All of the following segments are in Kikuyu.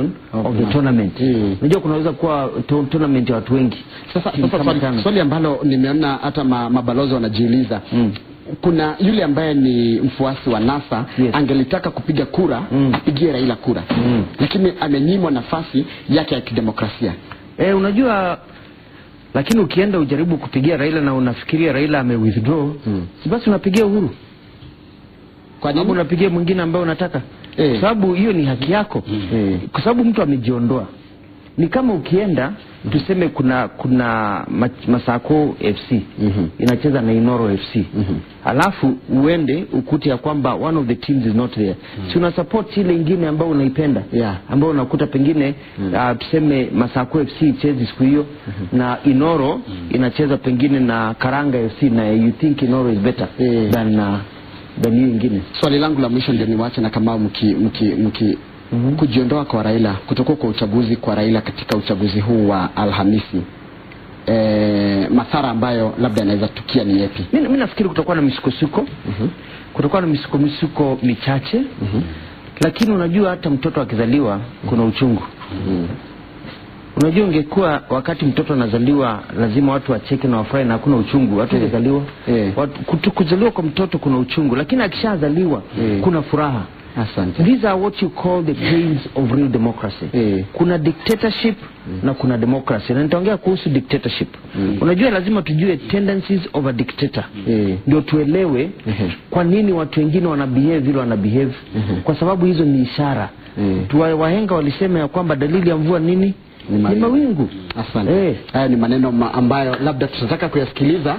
organization of the tournament. Unajua kunaweza kuwa tournament ya watu wengi. Sasa swali ambalo nimeona hata mabalozi wanajiuliza. Kuna yule ambaye ni mfuasi wa NASA, yes, angelitaka kupiga kura, apigie Raila kura. Lakini amenyimwa nafasi yake ya kidemokrasia. Unajua, lakini ukienda ujaribu kupigia Raila na unafikiria Raila ame withdraw, si basi unapigia Uhuru. Kwa nini unapigia mwingine ambaye unataka? Kwa sababu hiyo ni haki yako. Kwa sababu mtu amejiondoa. Ni kama ukienda tuseme kuna Masako FC inacheza na Inoro FC. Alafu uende ukute ya kwamba one of the teams is not there. Si una support ile ingine ambayo unaipenda, ambayo unakuta pengine tuseme Masako FC icheze siku hiyo na Inoro inacheza pengine na Karanga FC, na you think Inoro is better than hiyo ingine. Swali langu la mwisho ndio niwaache na kama mki kujiondoa kwa Raila, kutoka kwa uchaguzi kwa Raila katika uchaguzi huu wa Alhamisi, madhara ambayo labda yanaweza tukia ni yapi? Mimi nafikiri kutakuwa na misukosuko. Kutakuwa na misukosuko michache. Lakini unajua hata mtoto akizaliwa kuna uchungu. Unajua ingekuwa wakati mtoto anazaliwa lazima watu wacheke na wafurahi na hakuna uchungu. Watu wakizaliwa, kuzaliwa kwa mtoto kuna uchungu, lakini akishazaliwa kuna furaha. Asante. These are what you call the pains of real democracy. Kuna dictatorship na kuna democracy. Na nitaongea kuhusu dictatorship. Unajua lazima tujue tendencies of a dictator. Ndio tuelewe kwa nini watu wengine wana behave vile wana behave. Kwa sababu hizo ni ishara. Wahenga walisema ya kwamba dalili ya mvua nini? Ni mawingu. Asante. Haya ni maneno ambayo labda tutataka kuyasikiliza,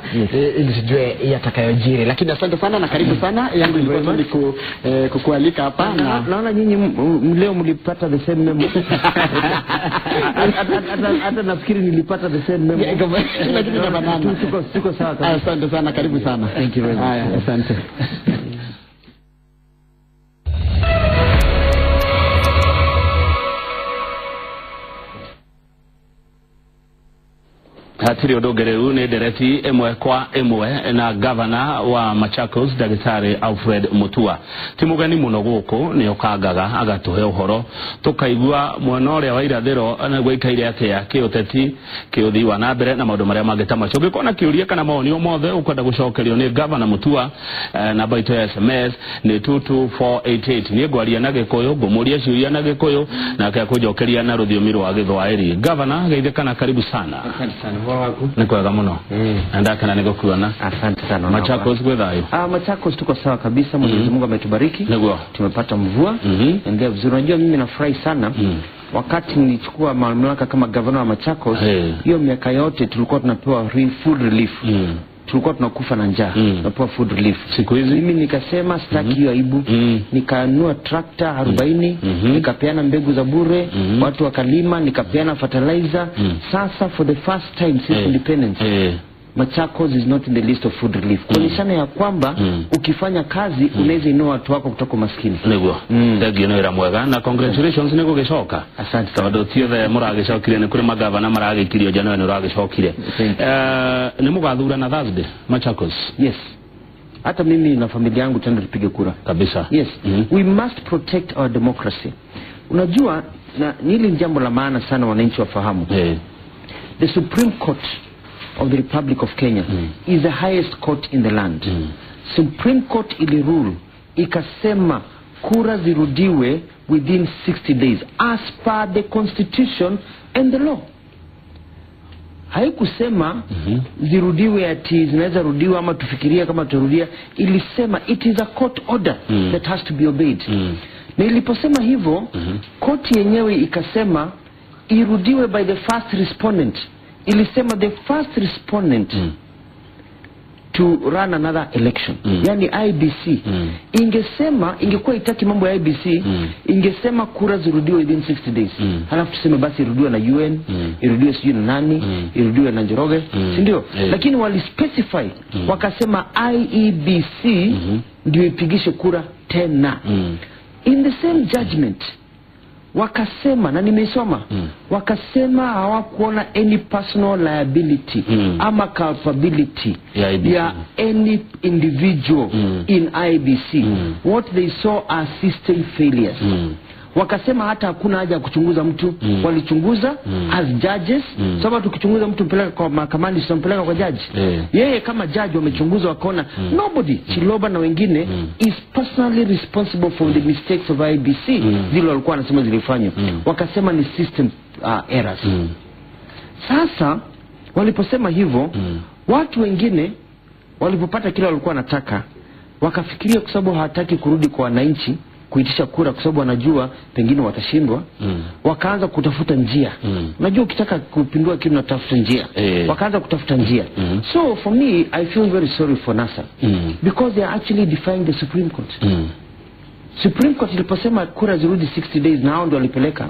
ili tujue yatakayojiri. Lakini asante sana na karibu sana. Yangu ilikuwa ni kukualika hapa. Naona nyinyi leo mlipata the same memo. Hata nafikiri nilipata the same memo. Tuko sawa kabisa. Asante sana, karibu sana. Thank you very much. Haya, asante. Hatiri ũndũ nĩ ndereti ĩmwe kwa ĩmwe na gavana wa Machakos Daktari Alfred Mutua. Ti mũgeni mũno gũkũ, nĩ okangaga agatũhe ũhoro tũkaigua mwena ũrĩa wa irathĩro gwaikaire atĩa kĩũteti, kĩũthii wa na mbere na maũndũ marĩa mangĩ ta macio. Ũngĩkorwo na kĩũria kana mawoni o mothe ũkwenda gũcokerio nĩ gavana Mutua, namba itũ ya SMS nĩ 22488. Niĩ ngwaria na Gĩkũyũ, ngũmũria ciũria na Gĩkũyũ nake akũnjokeria na rũthiomi rwa Gĩthwaĩri. Gavana, geithĩka, karibu sana. Asante sana. Ni kwega muno. Ndakena nĩ gũkuona. Asante sana. Machakos gwĩ thayũ? Machakos tuko sawa kabisa. Mwenyezi Mungu ametubariki. Tumepata mvua. Endelea vizuri. Unajua mimi nafurahi sana. Wakati nilichukua mamlaka kama gavana wa Machakos, hiyo miaka yote tulikuwa tunapewa food relief. Tulikuwa tunakufa na njaa, tunapewa food relief. Siku hizi mimi nikasema sitaki hiyo aibu. Nikanunua trakta 40, nikapeana mbegu za bure, watu wakalima, nikapeana fertilizer. Sasa for the first time since independence, Machakos is not in the list of food relief. Kuonyeshana ya kwamba ukifanya kazi unaweza inua watu wako kutoka maskini. Niguo. Thank you nĩ mwega na congratulations nĩ gũgĩcoka. Asante sana. Tondũ ti othe mũragĩcokire, nĩ kũrĩ magavana maragĩkirio nja nawe nĩ ũragĩcokire. Nĩ mũgathurana Thursday Machakos? Yes. Hata mimi na familia yangu tena tupige kura. Kabisa. Yes. We must protect our democracy. Unajua, na hili ni jambo la maana sana wananchi wafahamu. The Supreme Court of the Republic of Kenya is the highest court in the land. Supreme Court ilirule ikasema kura zirudiwe within 60 days as per the constitution and the law. Haikusema zirudiwe ati zinaweza rudiwa ama tufikiria kama turudia. Ilisema it is a court order that has to be obeyed. Na iliposema hivyo, koti yenyewe ikasema irudiwe by the first respondent. Ilisema the first respondent to run another election. Yani IBC. Ingesema, ingekuwa itaki mambo ya IBC, ingesema kura zirudiwe within 60 days. Halafu tuseme basi irudiwe na UN, irudiwe sijui na nani, irudiwe na Njoroge, si ndio? Lakini wali specify, wakasema IEBC ndio ipigishe kura tena. In the same judgment, wakasema, na nimeisoma, wakasema hawakuona any personal liability ama culpability ya any individual in IEBC. What they saw are system failures. Wakasema hata hakuna haja ya kuchunguza mtu. Walichunguza as judges. Sababu tukichunguza mtu mpeleka kwa mahakamani, tunampeleka kwa judge. Yeye kama judge wamechunguza wakaona nobody, Chiloba na wengine, is personally responsible for the mistakes of IEBC. Zile walikuwa wanasema zilifanywa. Wakasema ni system errors. Sasa waliposema hivyo, watu wengine walipopata kile walikuwa wanataka, wakafikiria kwa sababu hawataki kurudi kwa wananchi kuitisha kura kwa sababu wanajua pengine watashindwa. Wakaanza kutafuta njia. Unajua ukitaka kupindua kitu unatafuta njia. Wakaanza kutafuta njia. So for me, I feel very sorry for NASA. Because they are actually defying the Supreme Court. Supreme Court iliposema kura zirudi 60 days, na hao ndio walipeleka.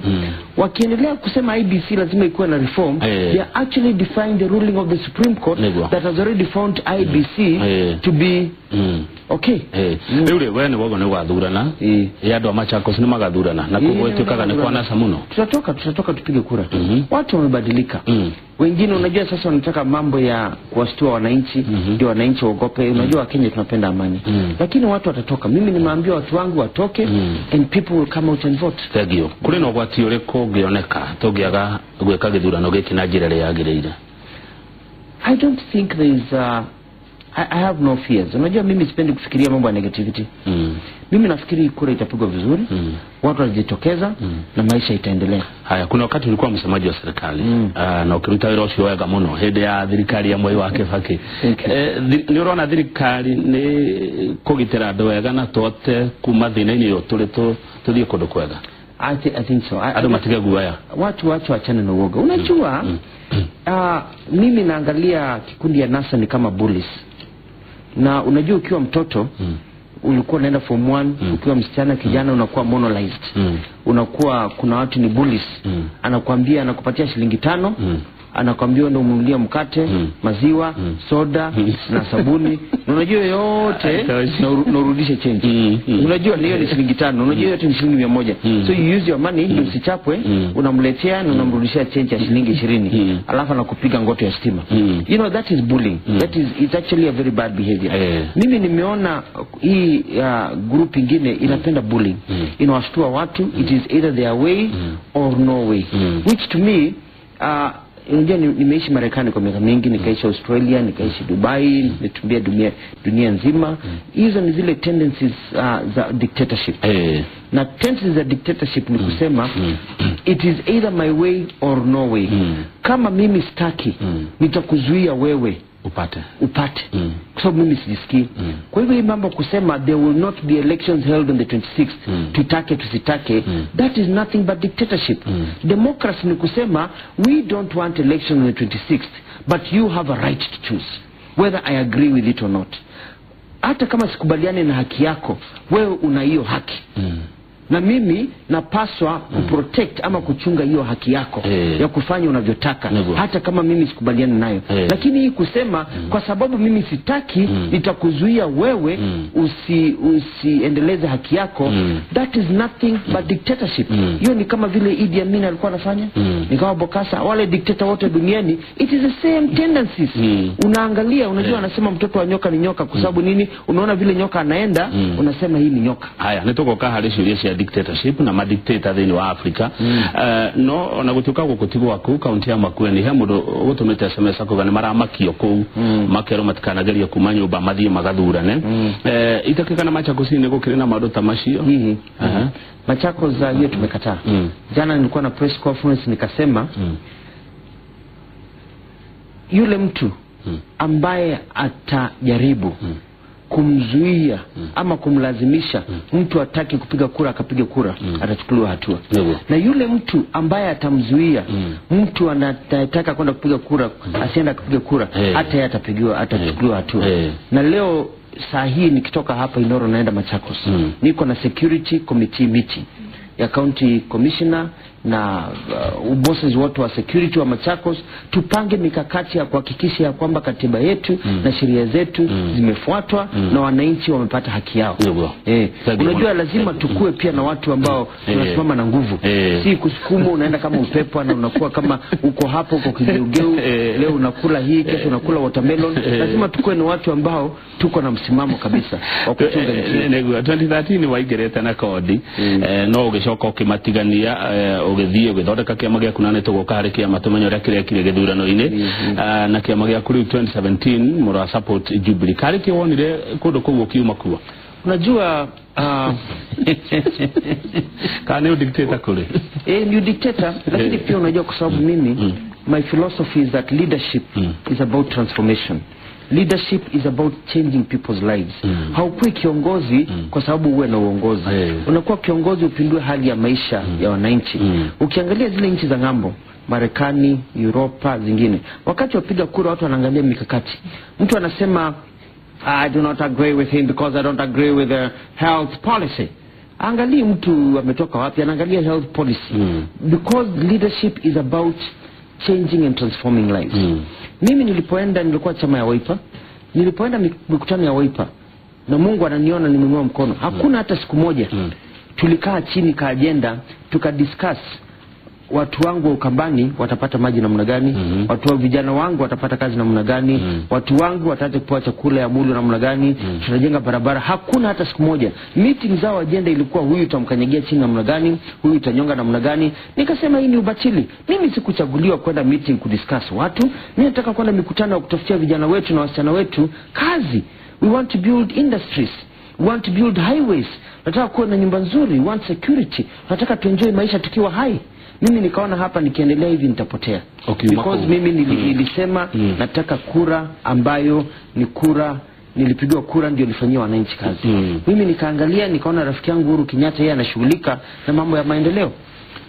Wakiendelea kusema IEBC lazima ikuwe na reform, they are actually defying the ruling of the Supreme Court that has already found IEBC to be okay. Rĩu rĩ, we nĩ wogo nĩ ũgathurana, ĩ andũ a Machakos nĩ magathurana na koguo ĩtuĩkaga nĩ kwa NASA mũno. Tutatoka tupige kura. Watu wamebadilika. Wengine unajua sasa wanataka mambo ya kuwashtua wananchi, ndio wananchi waogope. Unajua Wakenya tunapenda amani. Lakini watu watatoka. Mimi nimeambia watu wangu watoke, and people will come out and vote. Thank you. Kũrĩ na ũgwati ũrĩkũ ũngĩoneka tũngĩaga gwĩka gĩthurano gĩkĩ na njĩra ĩrĩa yagĩrĩire? I don't think there is I have no fears. Unajua mimi sipendi kufikiria mambo ya negativity. Mimi nafikiri kura itapigwa vizuri, watu watajitokeza na maisha itaendelea. Haya, kuna wakati ulikuwa msemaji wa serikali, na ũkĩruta wĩra ũcio wega mũno hĩndĩ ya thirikari ya Mwai wa Kibaki. Nĩ ũrona thirikari nĩ kũgitĩra andũ wega na tũhote kuma thĩna-inĩ ũyũ tũrĩ tũthiĩ kũndũ kwega? I think so. Andũ matige guoya. Watu waachane na uoga. Unajua, mimi naangalia kikundi ya NASA ni kama bullies. Na unajua ukiwa mtoto, ulikuwa unaenda form 1, ukiwa msichana kijana unakuwa monolized. Unakuwa kuna watu ni bullies. Anakuambia, anakupatia shilingi 5, anakuambia ndio umnunulie mkate, maziwa, soda na sabuni. Na unajua yote na urudishe change. Unajua hiyo ni shilingi 5, unajua yote ni shilingi 100. So you use your money ndio usichapwe, unamletea na unamrudishia change ya shilingi 20. Alafu anakupiga ngoto ya stima. You know that is bullying. That is, it's actually a very bad behavior. Mimi nimeona hii group ingine inapenda bullying. Inawashtua watu, it is either their way or no way. Which to me, unajua nimeishi Marekani kwa miaka mingi, nikaishi Australia, nikaishi Dubai, nimetumbia dunia nzima. Hizo ni zile tendencies za dictatorship. Na tendencies za dictatorship ni kusema it is either my way or no way. Kama mimi sitaki, nitakuzuia wewe upate. Kwa sababu mimi sijisikii. Kwa hivyo hii mambo kusema there will not be elections held on the 26th, tutake tusitake, that is nothing but dictatorship. Democracy ni kusema we don't want elections on the 26th, but you have a right to choose whether I agree with it or not. Hata kama sikubaliane na haki yako, wewe una hiyo haki. Na mimi napaswa kuprotect ama kuchunga hiyo haki yako ya kufanya unavyotaka, hata kama mimi sikubaliani nayo. Lakini hii kusema kwa sababu mimi sitaki, nitakuzuia wewe usiendeleze haki yako, that is nothing but dictatorship. Hiyo ni kama vile Idi Amin alikuwa anafanya, ni kama Bokassa, wale dictator wote duniani, it is the same tendencies. Unaangalia, unajua anasema mtoto wa nyoka ni nyoka kwa sababu nini? Unaona vile nyoka anaenda, unasema hii ni nyoka. Haya, nitugoka harĩ ciũria cia dictatorship na madictator thĩinĩ wa Africa. No ona gũtuĩka gũkũ ti gwaku, kaunti ya Makueni he mũndũ ũgũtũmĩte SMS akauga nĩ maramakio kũu, makerwo matikanagerie kuma nyũmba mathiĩ magathurane. Itakĩka na Machakos nĩ gũkĩrĩ na maũndũ ta macio. Machakos hiyo tumekataa. Jana nilikuwa na press conference nikasema yule mtu ambaye atajaribu kumzuia ama kumlazimisha mtu ataki kupiga kura akapiga kura, atachukuliwa hatua. Na yule mtu ambaye atamzuia mtu anataka kwenda kupiga kura asiende kupiga kura, hata yeye atapigiwa, atachukuliwa hatua. Na leo saa hii nikitoka hapa Inoro naenda Machakos, niko na security committee meeting ya county commissioner na bosses wote wa security wa Machakos, tupange mikakati ya kuhakikisha ya kwamba katiba yetu na sheria zetu zimefuatwa na wananchi wamepata haki yao. Unajua lazima tukue pia na watu ambao tunasimama na nguvu. Si kusukumwa unaenda kama upepo na unakuwa kama uko hapo uko kigeugeu, leo unakula hii, kesho unakula watermelon. Lazima tukue na watu ambao tuko na msimamo kabisa wa kuchunga nchi. 2013 waigirete na kodi, no ugicoka Ũgĩcoka ũkĩmatigania, ũgĩthiĩ ũgĩthondeka kĩama gĩaku, na nĩ tũgũka harĩ kĩama tũmenye ũrĩa kĩrekire gĩthurano-inĩ. Na kĩama gĩaku rĩu 2017 mũra support Jubilee. Karĩ kĩ wonire kũndũ kũu ũkiuma kuo? Unajua, Kana nĩ dictator kũrĩ? Ni dictator, lakini pia unajua, kwa sababu mimi, my philosophy is that leadership is about transformation. Leadership is about changing people's lives. Haukui kiongozi kwa sababu uwe na uongozi. Unakuwa kiongozi upindue hali ya maisha ya wananchi. Ukiangalia zile nchi za ng'ambo, Marekani, Europa, zingine, wakati wapiga kura watu wanaangalia mikakati. Mtu anasema, "I do not agree with him because I don't agree with the health policy." Angalii mtu ametoka wapi, anaangalia health policy. Because leadership is about changing and transforming lives. Mimi nilipoenda, nilikuwa chama ya Wiper. Nilipoenda mikutano ya Wiper, na Mungu ananiona nimeinua mkono, hakuna hata siku moja tulikaa chini ka agenda tukadiscuss watu wangu wa Ukambani watapata maji namna gani, watu wa vijana wangu watapata kazi namna gani, watu wangu wataacha kupewa chakula ya mulu namna gani, tutajenga barabara. Hakuna hata siku moja. Meeting zao agenda ilikuwa huyu utamkanyagia chini namna gani, huyu utanyonga namna gani. Nikasema hii ni ubatili. Mimi sikuchaguliwa kwenda meeting kudiscuss watu. Mimi nataka kwenda mikutano ya kutafutia vijana wetu na wasichana wetu kazi. We want to build industries. We want to build highways. Nataka kuwa na nyumba nzuri. We want security. Nataka tuenjoy maisha tukiwa hai. Mimi nikaona hapa nikiendelea hivi nitapotea. Because mimi nilisema nataka kura ambayo ni kura, nilipigiwa kura ndio nifanyie wananchi kazi. Mimi nikaangalia nikaona rafiki yangu Uhuru Kenyatta yeye anashughulika na mambo ya maendeleo.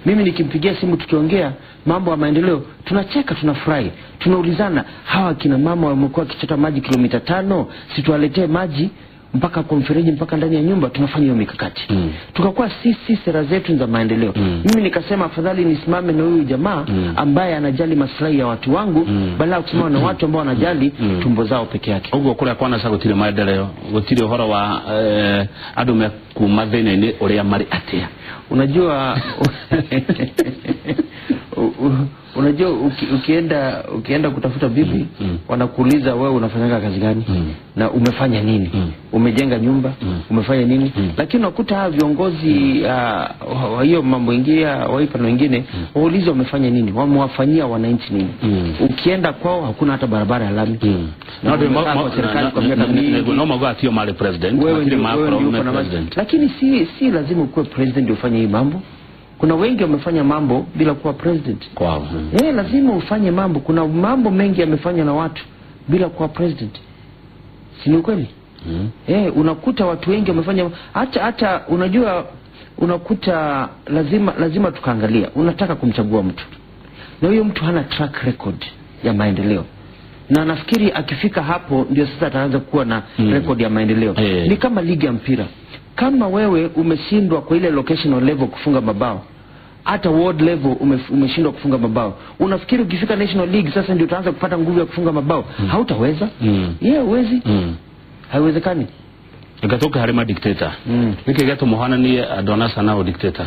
Mimi nikimpigia simu tukiongea mambo ya maendeleo, tunacheka, tunafurahi, tunaulizana, hawa kina mama wamekuwa wakichota maji kilomita 5, si tuwaletee maji mpaka kwa mfereji mpaka ndani ya nyumba? Tunafanya hiyo mikakati. Tukakuwa sisi sera zetu za maendeleo. Mimi nikasema afadhali nisimame na huyu jamaa ambaye anajali maslahi ya watu wangu, badala ya kusimama na watu ambao wanajali tumbo zao peke yake. Uguo kuria kwana gutire maendeleo, gutire uhoro wa andu mekuma thina-ini uria mari atia. Unajua, unajua ukienda kutafuta bibi, wanakuuliza wewe unafanyanga kazi gani, na umefanya nini, umejenga nyumba, umefanya nini. Lakini unakuta hawa viongozi wa hiyo mambo ingia waipa na wengine, waulize wamefanya nini, wamewafanyia wananchi nini. Ukienda kwao hakuna hata barabara ya lami. No, no mago atio mali president, president. Lakini si lazima ukuwe president ufanye hii mambo. Kuna wengi wamefanya mambo bila kuwa president. Kwao. Lazima ufanye mambo. Kuna mambo mengi yamefanywa na watu bila kuwa president. Si ni ukweli? Unakuta watu wengi wamefanya hata unajua, unakuta lazima tukaangalia. Unataka kumchagua mtu, na huyo mtu hana track record ya maendeleo. Na nafikiri akifika hapo ndio sasa ataanza kuwa na record ya maendeleo. Ni kama ligi ya mpira. Kama wewe umeshindwa kwa ile locational level kufunga mabao, hata world level umeshindwa kufunga mabao, unafikiri ukifika national league sasa ndio utaanza kupata nguvu ya kufunga mabao? Hautaweza. Huwezi. Haiwezekani. Gatoka harima dictator. Niki gato muhananie adona sana o dictator.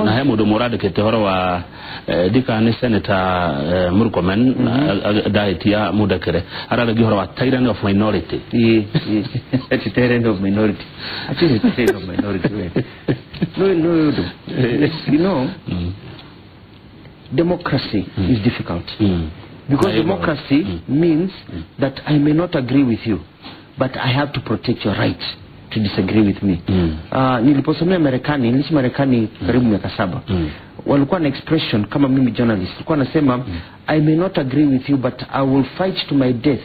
Na he mundu murandikite horo wa ndika ni Senator Murkomen ndahitia mundekere araragia horo wa tyranny of minority. It's tyranny of minority. Actually, it's tyranny of minority. No. You know, democracy is difficult. Because democracy means that I may not agree with you, but I have to protect your right to disagree with me. Niliposomea Marekani, niliishi Marekani karibu miaka 7. Walikuwa na expression kama mimi journalist, walikuwa nasema, I may not agree with you but I will fight to my death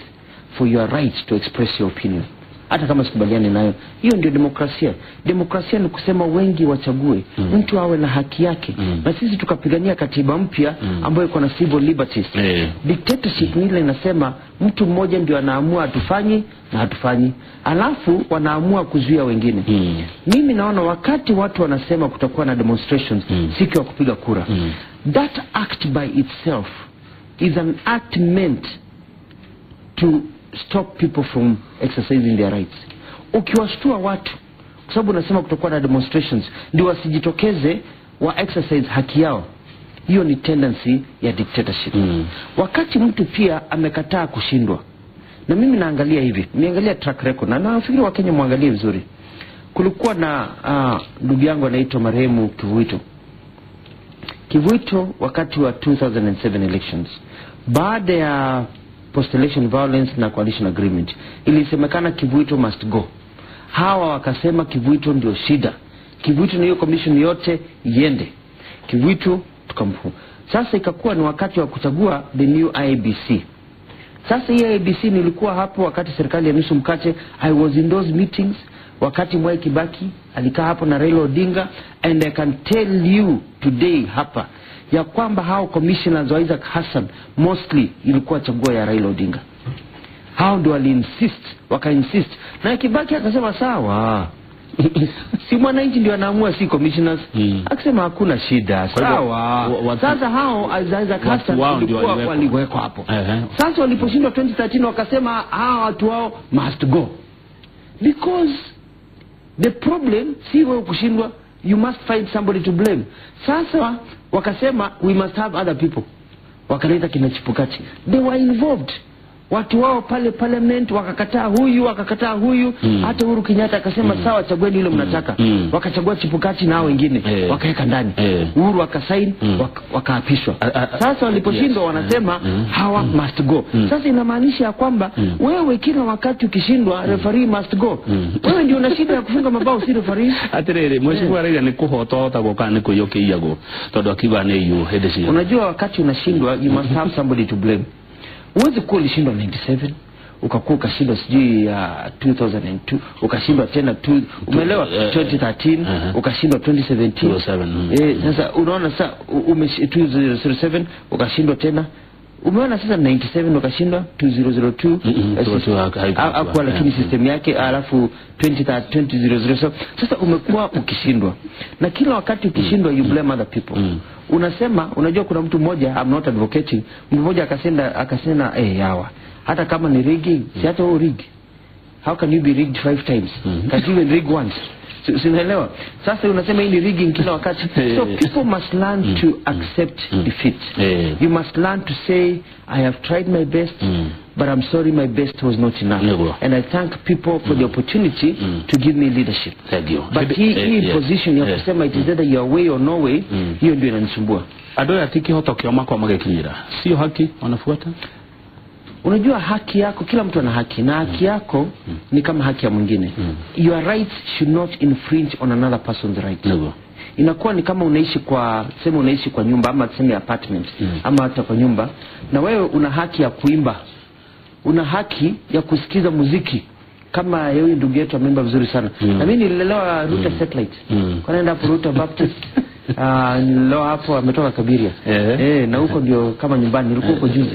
for your right to express your opinion. Hata kama sikubaliani nayo. Hiyo ndio demokrasia. Demokrasia ni kusema wengi wachague, mtu awe na haki yake. Na sisi tukapigania katiba mpya ambayo iko na civil liberties. Dictatorship ni ile inasema mtu mmoja ndio anaamua hatufanyi na hatufanyi, alafu wanaamua kuzuia wengine. Mimi naona wakati watu wanasema kutakuwa na demonstrations siku ya kupiga kura, that act by itself is an act meant to stop people from exercising their rights. Ukiwashtua watu kwa sababu unasema kutakuwa na demonstrations ndio wasijitokeze wa exercise haki yao, hiyo ni tendency ya dictatorship. Wakati mtu pia amekataa kushindwa, na mimi naangalia hivi, niangalia track record, na nafikiri Wakenya muangalie vizuri. Kulikuwa na ndugu yangu anaitwa marehemu Kivuito. Kivuito wakati wa 2007 elections, baada ya post election violence na coalition agreement, ilisemekana Kivuito must go. Hawa wakasema Kivuito ndio shida, Kivuito na hiyo commission yote iende. Kivuito tukamfu. Sasa ikakuwa ni wakati wa kuchagua the new IEBC. Sasa hii IEBC nilikuwa hapo wakati serikali ya nusu mkate. I was in those meetings wakati Mwai Kibaki alikaa hapo na Raila Odinga, and I can tell you today hapa ya kwamba hao commissioners wa Isaac Hassan mostly ilikuwa chaguo ya Raila Odinga. Hao ndio wali-insist, waka-insist. Na Kibaki akasema sawa. Si mwananchi ndio anaamua, si commissioners. Akasema hakuna shida, sawa. Sasa hao Isaac Hassan walikuwa waliwekwa hapo. Sasa waliposhindwa 2013 wakasema hao watu wao must go. Because the problem si wewe kushindwa, you must find somebody to blame. Sasa wakasema we must have other people. Wakaleta kina Chipukati. They were involved. Watu wao pale parliament wakakataa huyu, wakakataa huyu. Hata Uhuru Kenyatta akasema sawa, chagueni yule mnataka. Wakachagua Chipukati na wengine, wakaweka ndani. Uhuru akasign, wakaapishwa. Sasa waliposhindwa wanasema hawa must go. Sasa inamaanisha ya kwamba wewe kila wakati ukishindwa referee must go. Wewe ndio una shida ya kufunga mabao, si referee. Atiriri, mheshimiwa Raila ni kuhotota goka ni kuyukiiagwo tondu akiuga ni iyũ hĩndĩ ciothe. Unajua wakati unashindwa you must have somebody to blame. Huwezi kuwa ulishindwa 97, ukakuwa ukashindwa sijui ya 2002, ukashindwa tena umeelewa 2013, ukashindwa 2017. Sasa unaona sasa 2007 ukashindwa tena. Umeona sasa 97 ukashindwa 2002 hakuwa, lakini system yake, alafu 2007. Sasa umekuwa ukishindwa. Na kila wakati ukishindwa you blame other people. Unasema, unajua kuna mtu mmoja, I'm not advocating, mtu mmoja akasema yawa, hata kama ni rigging, si hata wewe rig. How can you be rigged 5 times? Can't you even rig once? Sinaelewa. Sasa unasema hii ni rigging kila wakati. So people must learn to accept defeat. You must learn to say I have tried my best, but I'm sorry my best was not enough. And I thank people for the opportunity to give me leadership. Thank you. But hii position ya kusema it is either your way or no way, hiyo ndio inanisumbua. Andũ aya ti kĩhoto kĩao makwa magĩkinyĩra. Sio haki wanafuata? Unajua haki yako, kila mtu ana haki, na haki yako ni kama haki ya mwingine. Your rights should not infringe on another person's right. No. Inakuwa ni kama unaishi kwa, tuseme unaishi kwa nyumba ama tuseme apartment, ama hata kwa nyumba, na wewe una haki ya kuimba, una haki ya kusikiza muziki. Kama yeye ndugu yetu ameimba vizuri sana. Na mimi nililelewa Ruta Satellite. Kwa nenda hapo Ruta Baptist. Nililelewa hapo, ametoka Kabiria. Na huko ndio kama nyumbani, nilikuwa huko juzi.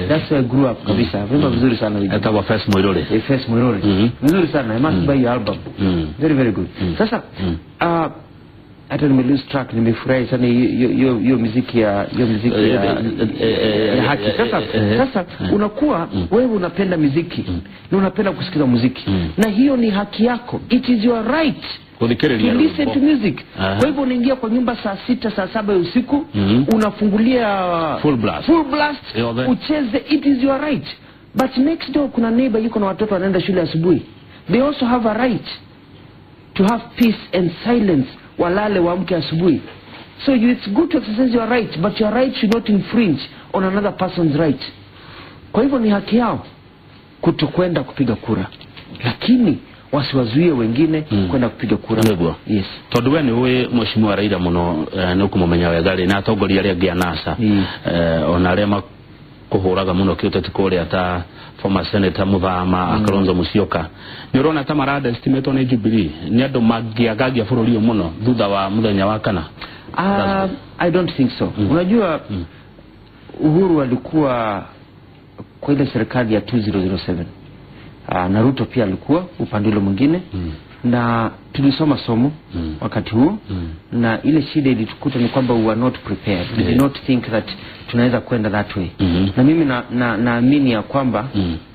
That's where I grew up kabisa. Ameimba vizuri sana huyu. Hata wa First Moirore. First Moirore. Vizuri sana. I must buy your album. Very very good. Sasa hata nime lose track, nimefurahi sana hiyo muziki ya hiyo muziki ya haki. Sasa unakuwa wewe unapenda muziki na unapenda kusikiza muziki, na hiyo ni haki yako. It is your right to listen to music. Kwa hivyo unaingia kwa nyumba saa 6 saa 7 ya usiku, unafungulia full blast, full blast, ucheze. It is your right. But next door kuna neighbor yuko na watoto wanaenda shule asubuhi. They also have a right to have peace and silence, walale waamke asubuhi. So it's good to exercise your right, but your right should not infringe on another person's right. Kwa hivyo ni haki yao kutokwenda kupiga kura, lakini wasiwazuie wengine kwenda kupiga kura. Yes. Tondu we ni uĩ mheshimiwa Raila muno, nĩ ũkũmũmenya wega rĩ, na atongoria arĩa angĩ a NASA, ona arĩa makũhũraga mũno kĩũteti kũrĩa ta former senator Muthama, Kalonzo Musyoka, nĩ ũrona ta mara-underestimatwo nĩ Jubilee? Nĩ andũ mangĩagagia bũrũri ũyũ mũno thutha wa mũthenya wa kana? I don't think so. Unajua Uhuru alikuwa kwa ile serikali ya 2007. Na Ruto pia alikuwa upande ule mwingine. Na tulisoma somo wakati huo. Na ile shida ilitukuta ni kwamba we were not prepared. We did not think that tunaweza kwenda that way. Na mimi naamini ya kwamba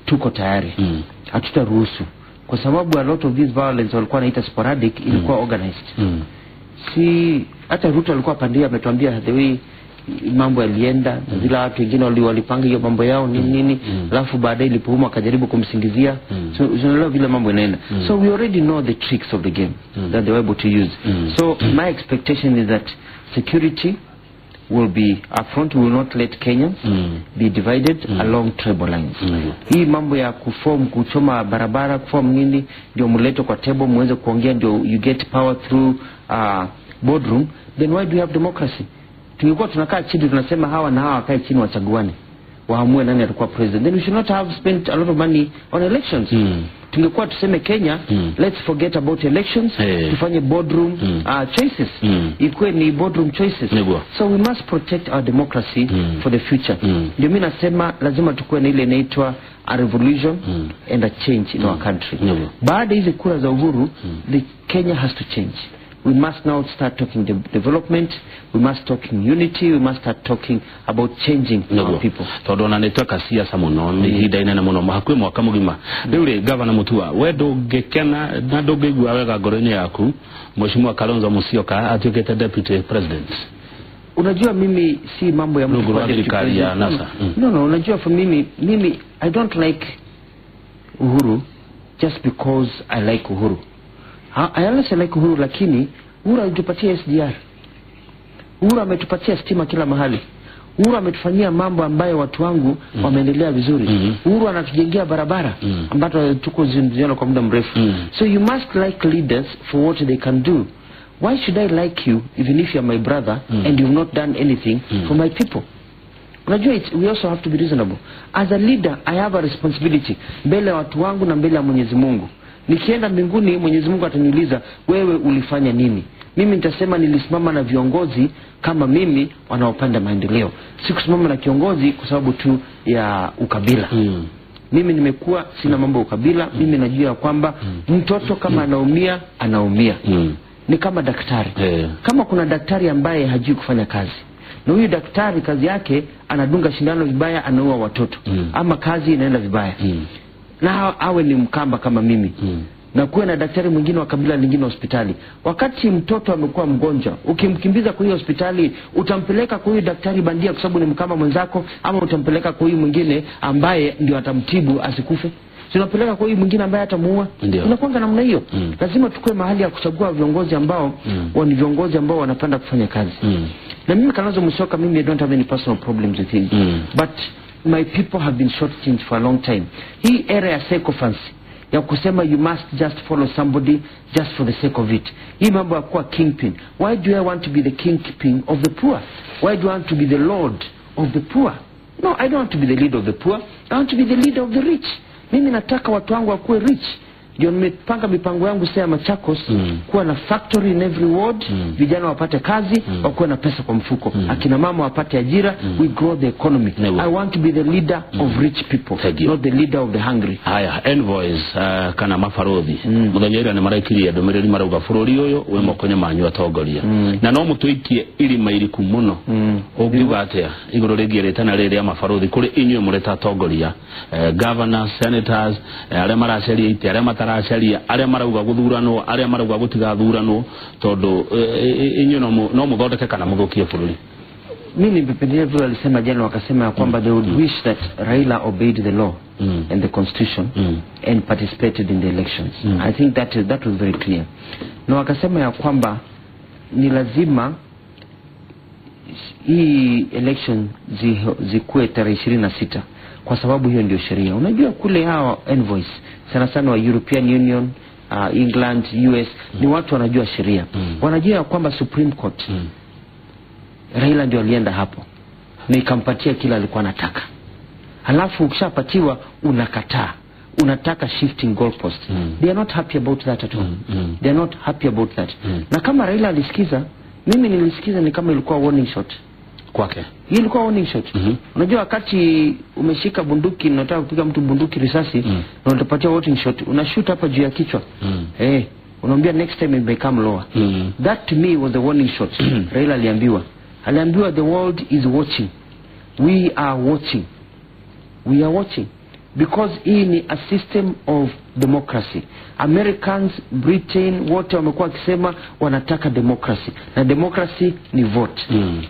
tuko tayari. Hatutaruhusu. Kwa sababu a lot of this violence walikuwa wanaita sporadic, ilikuwa organized. Si hata Ruto alikuwa pandia ametuambia the way mambo yalienda na vile watu wengine walipanga hiyo mambo yao nini nini, alafu baadaye ilipouma akajaribu kumsingizia. So unaelewa vile mambo inaenda. So we already know the tricks of the game that they were able to use. So my expectation is that security will be upfront. We will not let Kenyans be divided along tribal lines. Hii mambo ya kuform, kuchoma barabara, kuform nini, ndio mlete kwa table muweze kuongea, ndio you get power through boardroom, then why do you have democracy? Tungekuwa tunakaa chini tunasema hawa na hawa wakae chini wachaguane, waamue nani atakuwa president, then we should not have spent a lot of money on elections. Tungekuwa tuseme Kenya, let's forget about elections, tufanye boardroom choices. Ikuwe ni boardroom choices. So we must protect our democracy for the future. Ndio mimi nasema lazima tukuwe na ile inaitwa a revolution and a change in our country. Baada hizi kura za uhuru, the Kenya has to change. We must now start talking development, we must talk in unity, we must start talking about changing our people. Tondu ona nĩ tweka siasa mũno nĩ ihinda inene mũno hakuhĩ mwaka mũgima. Rĩu rĩ, Gavana Mutua, we ndũngĩkena na ndũngĩigua wega ngoro-inĩ yaku Mheshimiwa Kalonzo Musyoka atuĩkĩte deputy president? Unajua mimi si mambo ya mtu kwa serikali ya NASA. No, unajua for mimi I don't like Uhuru just because I like Uhuru. I always like Uhuru, lakini Uhuru alitupatia SGR. Uhuru ametupatia stima kila mahali. Uhuru ametufanyia mambo ambayo watu wangu wameendelea vizuri. Uhuru anatujengea barabara ambazo tuko ziona kwa muda mrefu. So you must like leaders for what they can do. Why should I like you even if you are my brother and you've not done anything for my people? Unajua, we also have to be reasonable. As a leader, I have a responsibility mbele ya watu wangu na mbele ya Mwenyezi Mungu. Nikienda mbinguni Mwenyezi Mungu ataniuliza wewe ulifanya nini? Mimi nitasema nilisimama na viongozi kama mimi wanaopanda maendeleo. Sikusimama na kiongozi kwa sababu tu ya ukabila. Mimi nimekuwa sina mambo ya ukabila. Mimi najua kwamba mtoto kama anaumia, anaumia. Ni kama daktari. Kama kuna daktari ambaye hajui kufanya kazi, na huyu daktari kazi yake anadunga shindano vibaya, anaua watoto, ama kazi inaenda vibaya, na awe ni Mkamba kama mimi, na kuwe na daktari mwingine wa kabila lingine hospitali. Wakati mtoto amekuwa mgonjwa, ukimkimbiza kwa hiyo hospitali, utampeleka kwa huyu daktari bandia kwa sababu ni Mkamba mwenzako, ama utampeleka kwa huyu mwingine ambaye ndio atamtibu asikufe? Tunapeleka kwa huyu mwingine ambaye atamuua. Tunakuwa namna hiyo. Lazima tukue mahali ya kuchagua viongozi ambao ni viongozi ambao wanapenda kufanya kazi. Na mimi Kalonzo Musyoka, mimi I don't have any personal problems with him. But my people have been shortchanged for a long time. Hii era ya sycophancy, ya kusema you must just follow somebody just for the sake of it. Hii mambo ya kuwa kingpin. Why do I want to be the kingpin of the poor? Why do I want to be the lord of the poor? No, I don't want to be the leader of the poor. I want to be the leader of the rich. Mimi nataka watu wangu wakuwe rich. Ndio nimepanga mipango yangu sasa ya Machakos, kuwa na factory in every ward, vijana wapate kazi, wakuwe na pesa kwa mfuko, akina mama wapate ajira, we grow the economy. I want to be the leader of rich people, not the leader of the hungry. Haya, envoys kana mabarothi muthenya ira ni maraikirie ndumiriri marauga bururi uyu wi moko-inĩ manyu atongoria, na no mutuikie irima iriku muno. Ungiuga atia iguru rĩgiĩ rĩtana rĩrĩ rĩa mabarothi kũrĩ inyuĩ mũrĩ ta atongoria, governors, senators, arĩa maracaria itĩ, arĩa mataracaria, arĩa marauga gũthuranwo, arĩa marauga gũtigathuranwo, tondũ inyuĩ no mũthondeke kana mũthũkie bũrũri? Mimi nimependelea vile walisema jana, wakasema ya kwamba they would wish that Raila obeyed the law and the constitution and participated in the elections. I think that was very clear. Na wakasema ya kwamba ni lazima hii election zikuwe tarehe 26 kwa sababu hiyo ndio sheria. Unajua kule hawa envoys sana sana wa European Union, England, US, ni watu wanajua sheria. Wanajua ya kwamba Supreme Court Raila ndio alienda hapo na ikampatia kila alikuwa anataka. Halafu ukishapatiwa unakataa. Unataka shifting goalpost. They are not happy about that at all. They are not happy about that. Na kama Raila alisikiza, mimi nilisikiza ni kama ilikuwa warning shot kwake. Hii ilikuwa warning shot. Unajua wakati umeshika bunduki na unataka kupiga mtu bunduki risasi, na utapatia warning shot, unashoot hapa juu ya kichwa. Unaambia next time it may come lower. That to me was the warning shot. Raila aliambiwa. Aliambiwa the world is watching. We are watching. We are watching. Because hii ni a system of democracy. Americans, Britain, wote wamekuwa wakisema wanataka democracy, na democracy ni vote.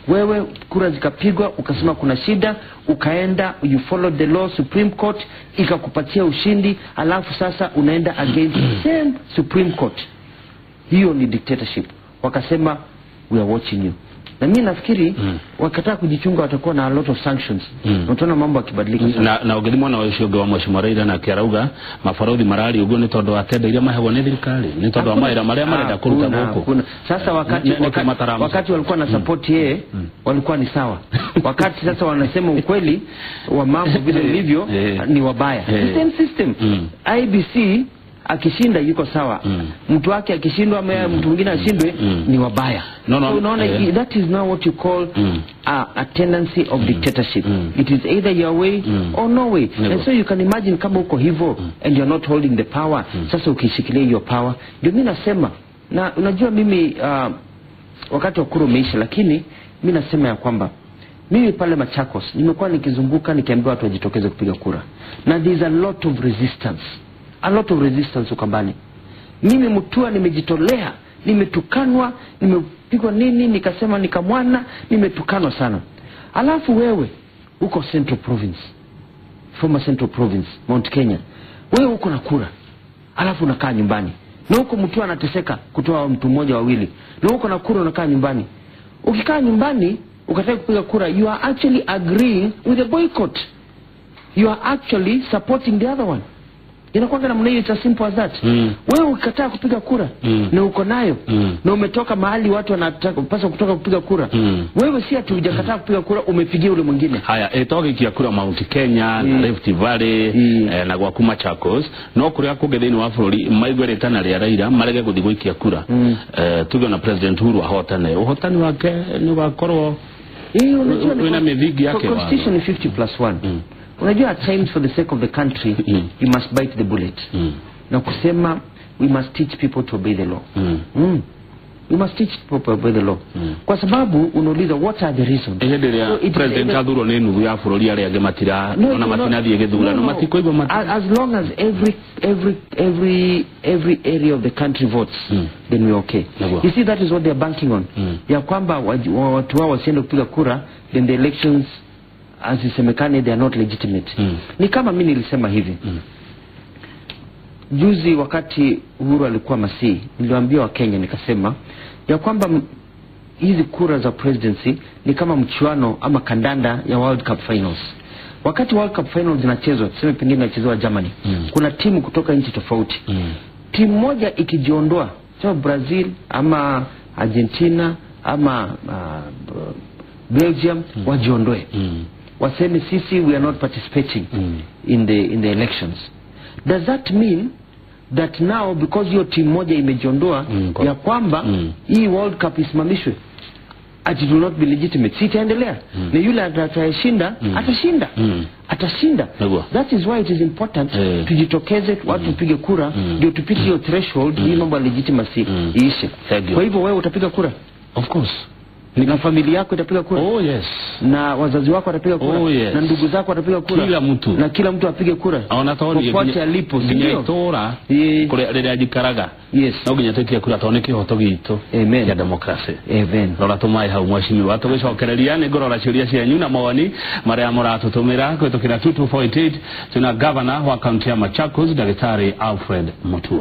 Wewe kura zikapigwa, ukasema kuna shida, ukaenda you follow the law, Supreme Court ikakupatia ushindi, alafu sasa unaenda against the same Supreme Court. Hiyo ni dictatorship. Wakasema we are watching you. Na mimi nafikiri wakataka kujichunga watakuwa na a lot of sanctions. Utaona mambo yakibadilika sana. Na ũngĩthi mwena ũcio ũngĩ wa mheshimiwa Raila nake arauga mabarothi mararia ũguo nĩ tondũ wa tenda iria maheagwo nĩ thirikari, nĩ tondũ wa mawĩra marĩa marenda kũruta Hakuna, gũkũ. hakuna. Sasa wakati, Nĩ- nĩkĩo wakati, mataramu. wakati walikuwa na support yeye walikuwa ni sawa. Wakati sasa wanasema ukweli wa mambo vile ilivyo ni wabaya. The same system. IBC akishinda yuko sawa. Mtu wake akishindwa ama mtu mwingine ashindwe ni wabaya. No, So unaona, that is now what you call a tendency of dictatorship. It is either your way or no way. Never. And so you can imagine kama uko hivyo and you're not holding the power. Sasa ukishikilia hiyo power, ndio mimi nasema, na unajua mimi wakati wa kura umeisha, lakini mimi nasema ya kwamba mimi pale Machakos nimekuwa nikizunguka nikiambia watu wajitokeze kupiga kura, na there is a lot of resistance, a lot of resistance Ukambani. Mimi Mutua nimejitolea, nimetukanwa, nimepigwa nini, nikasema nikamwana, nimetukanwa sana. Alafu wewe uko Central Province, former Central Province, Mount Kenya, wewe uko na kura, alafu unakaa nyumbani, na huko mtu anateseka kutoa mtu mmoja wawili, na uko na kura unakaa nyumbani. Ukikaa nyumbani ukataka kupiga kura, you are actually agreeing with the boycott, you are actually supporting the other one. Inakuwa namna hiyo, it's as simple as that. Wewe ukikataa kupiga kura na uko nayo na umetoka mahali watu wanataka paswa kutoka kupiga kura, wewe si ati hujakataa kupiga kura, umepigia ule mwingine. Haya, ĩtogĩkia kura Mount Kenya na Rift Valley na gwaku Machakos, no kũrĩa kũngĩ thĩinĩ wa bũrũri maigue rĩtana rĩa Raila marege gũthiĩ gũikia kura, tuge na President Uhuru ahotane, ũhotani wake nĩ ũgakorwo Unajua ni wĩna mĩthingi yake watho. Constitution ni 50 plus 1. Unajua at times for the sake of the country you must bite the bullet. Na kusema we must teach people to obey the law. We must teach people to obey the law. Kwa sababu unauliza what are the reasons? Hĩndĩ ĩrĩa So it is president either- athurwo nĩ nuthu ya bũrũri, arĩa angĩ matira No, it ona will not- matinathiĩ gĩthurano no. matikũigua mati As long as every area of the country votes, then we're okay. Nagua. You see, that is what they're banking on. Ya kwamba watu wao wasiende kupiga kura, then the elections azisemekane they are not legitimate. Ni kama mimi nilisema hivi. Juzi wakati Uhuru alikuwa Masii, niliwaambia Wakenya nikasema ya kwamba hizi kura za presidency ni kama mchuano ama kandanda ya World Cup Finals. Wakati World Cup Finals zinachezwa, tuseme pengine inachezwa Germany, kuna timu kutoka nchi tofauti. Timu moja ikijiondoa, sema Brazil ama Argentina ama Belgium, wajiondoe, waseme sisi we are not participating in the elections. Does that mean that now because hiyo timu moja imejiondoa ya kwamba hii World Cup isimamishwe, ati it will not be legitimate? Si itaendelea? Na yule atakayeshinda atashinda, atashinda. Nagua. That is why it is important tujitokeze, watu tupige kura, ndio tupite hiyo threshold, hii mambo ya legitimacy iishe. Thank you. Kwa hivyo wewe utapiga kura? Of course. Na familia yako itapiga kura? Oh yes. Na wazazi wako watapiga kura? Oh, yes. Na ndugu zako watapiga kura? Kila mtu. Na kila mtu apige kura Ona tondũ popote alipo, si nginya ndio? itũra kũrĩa rĩrĩa njikaraga Yes. no nginya tũikie kura tondũ nĩ kĩhoto gitũ Amen. kĩa democracy. Amen. Rora tũmaĩ hau mheshimiwa, tũgĩcokereria nĩ ngũrora ciũria cianyu na mawoni marĩa mũratũtũmĩra kũhĩtũkĩra 2248. Tuna governor wa kaunti ya Machakos, Daktari Alfred Mutua.